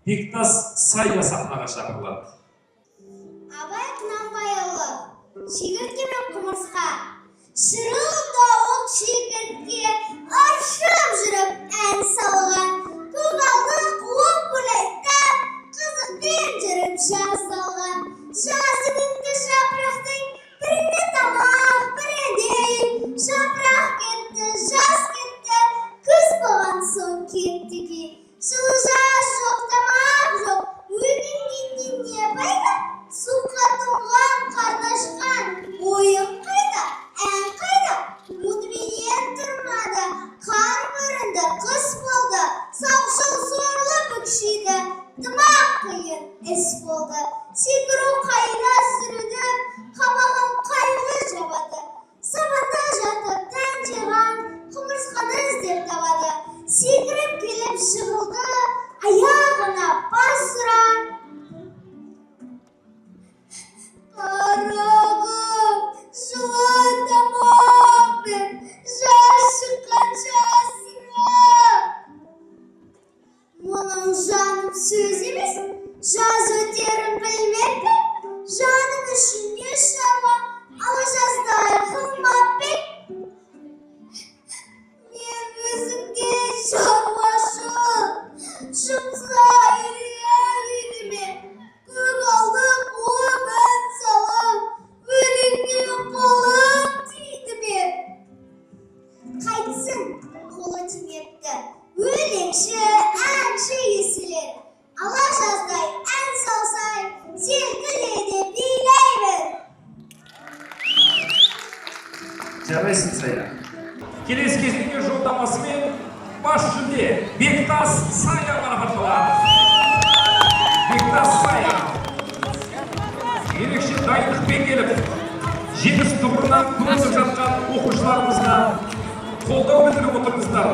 Бектас Сая сахнаға шақырылады. Абай Құнанбайұлы, «Шегіртке мен құмырсқа». Шырылдауық шегіртке ыршып жүріп ән салған, көгалды қуып гүләйттап, қызықпен жүріп жаз алған. Жазы күнгі жапырақтың бірінде тамақ, бірінде үй. Жапырақ кетті, жаз кетті, күз болған соң кетті күй. Жылы жаз жоқ, тамақ жоқ, өкінгеннен не пайда? Суыққа тоңған, қарны ашқан, ойын қайда, ән қайда? Мұнымен тұрмады, қар бүрінді, қыс болды, саушыл сорлы бүкшиді, тым-ақ қиын іс болды. Секіру қайда сүрініп, қабағын қайғы жабады. Сабанда жатып дән жиған құмырсқаны іздеп табады. Секіріп келіп жығылды, аяғына бас ұра. «Қарағым, жылы тамақ бер, жаз шыққанша асыра». Мұның, жаным, сөз емес, жаз өтерін білмеп пе? Жаның үшін не шаруа, ала жаздай қылмап па? Мен өзіңде шаруашыл, жұмса үйреме, көгалды қуып ән салып, өлеңге қолым тиді ме? Қайтсын, қолы тимепті, өлеңші, әнші есілер. Ала жаздай ән салсай, селкілде де билей бер. Жарайсың, Сая. Келесі кезеңге жолдамасымен бас жүлде Бектас Сая марапатталады. Бектас Сая ерекше дайындықпен келіп, жеңіс тұғырынан көрініп жатқан оқушыларымызға қолдау білдіріп отырыңыздар.